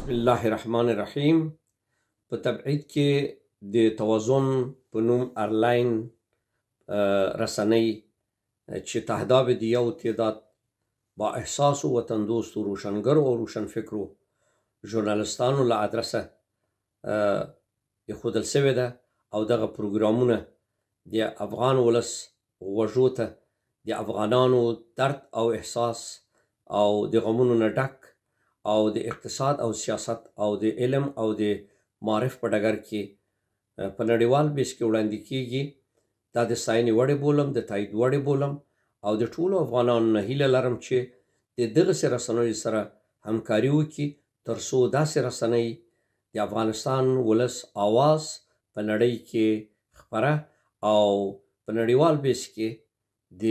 بسم الله الرحمن الرحیم. په تبعید کې د توازن په نوم ارلاین رسنۍ چې تهداب د یو تعداد با احساس و وطندوست و روشنګرو او روشنفکرو ژورنالستانو له ادرسه ایښودل شوې ده او دغه پروګرامونه د افغان ولس غوږو ته د افغانانو درد او احساس او د غمونو نه ډک او د اقتصاد او سیاست او د علم او د معارف په ډګر کې په نړیوال بیس کې وړاندې کیږي، دا د ستاینې وړ بولم، د تایید وړ بولم او د ټولو افغانانو نه هیله لرم چې د دغسې رسنیو سره همکاري وکړي تر څو داسې رسنۍ د افغانستان ولس اواز په نړۍ کې خپره او په نړیوال بیس کې د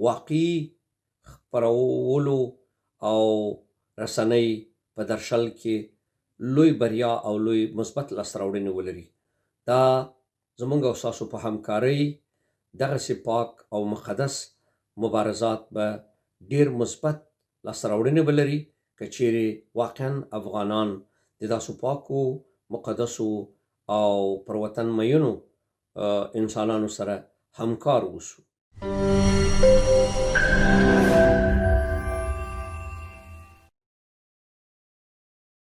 واقعي خپرولو او رسنۍ په درشل کې لوی بریا او لوی مثبت لاسته راوړنې ولري. دا زمونږ او ستاسو په همکارۍ دغسې پاک او مقدس مبارزات به ډیر مثبت لاسته راوړنې ولري که چیرې واقعا افغانان د داسو پاکو، مقدسو او پر وطن مینو انسانانو سره همکار اوسو.